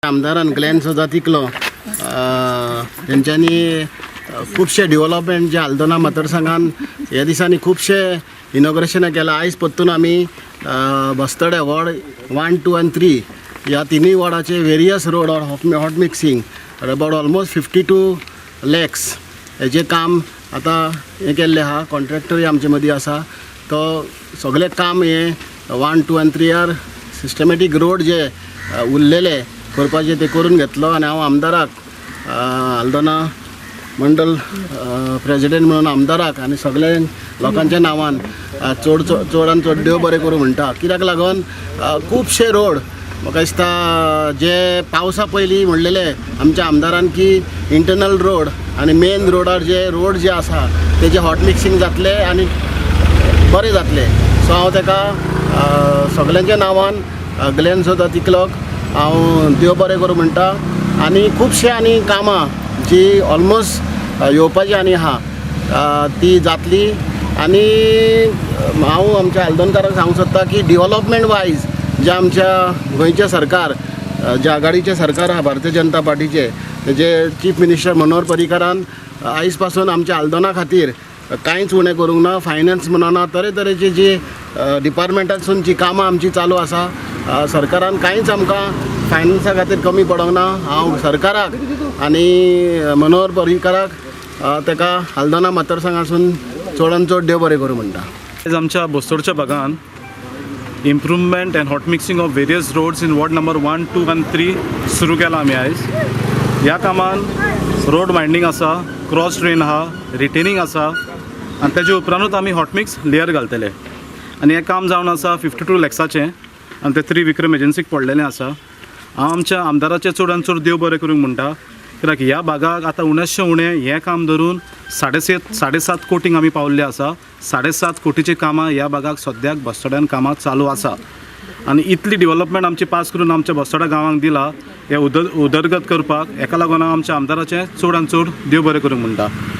आमदारान ग्लॅन सोजा तिकलो तेंच्यांनी खुबशे डेवलपमेंट जे आल्दोना मतदारसंघान ह्या दिसांनी खुबशे इनॉग्रेशनां केलां. आयज परतून आमी बस्तोड्या वॉर्ड 1, 2 आनी 3 ह्या तिनूय वॉर्डाचे various road or hot mixing about almost 52 lakhs हेजें काम आतां हें केल्लें आहा. कॉन्ट्रॅक्टरूय आमचे मदीं आसा. तो सगळें काम हें 1, 2 आनी 3 आर सिस्टमॅटीक रोड जे उरलेले करपाचे ते करून घेतलो. आनी हांव आमदाराक, आल्दोना मंडल प्रेजिडेंट म्हणून आमदाराक आनी सगळे लोकांच्या नांवान चड चडान चड देव बरें करूं म्हणटा. कित्याक लागून खुबशे रोड म्हाका दिसता जे पावसा पयलीं म्हणलेले आमच्या आमदारान की इंटरनल रोड आनी मेन रोडार जे रोड जे आसा तेजे हॉट मिक्सींग जातले आनी बरें जातलें. सो हांव ताका सगल्यांच्या नांवान ग्लॅन सोदा तिकलोक हांव देव बरें करूं म्हणटा. आनी खुबशे आनी कामां जी ऑलमोस्ट येवपाची आनी आहा ती जातली. आनी हांव आमच्या आल्दोनकारांक सांगूंक सोदता की डिवलॉपमेंट वायज जे आमच्या गोंयचें सरकार, जे आघाडीचें सरकार आहा भारतीय जनता पार्टीचें, तेजे चीफ मिनिस्टर मनोहर पर्रीकारान आयज पासून आमच्या आल्दोना खातीर कांयच उणें करूंक ना. फायनान्स म्हणना, तरेतरेची जी डिपार्टमेंटांतसून जी कामां आमची चालू आसा, सरकारान कांयच आमकां फायनान्सा खातीर कमी पडोंक ना. हांव सरकाराक आनी मनोहर पर्रीकाराक ताका आल्दोना मतदारसंघासून चडान चड देव बरें करूं म्हणटा. आयज आमच्या बोस्तोडच्या भागान improvement and hot mixing of various roads in ward number 1, 2 आनी 3 सुरू केला आमी आयज. ह्या कामान रोड वायंडींग आसा, क्रॉस ड्रेन आहा, रिटेनिंग आसा आनी तेजे उपरांतूच आमी हॉट मिक्स लेयर घालतले. आनी हें काम जावन आसा 52 लॅक्साचें आनी तें त्रिविक्रम एजन्सीक पडलेलें आसा. हांव आमच्या आमदाराचें चड आनी चड देव बरें करूंक म्हणटा, कित्याक ह्या भागाक आतां उण्याचशें उणें हें काम धरून 7.5 कोटींक आमी पावल्ले आसा. 7.5 कोटीची कामां ह्या भागाक सद्याक बस्तोड्यान कामां चालू आसा. आनी इतली डिवलपमेंट आमची पास करून आमच्या बस्तोडा गांवांक दिला हे उदरगत करपाक, हेका लागून हांव आमच्या आमदाराचें चड आनी चड देव बरें करूंक म्हणटा.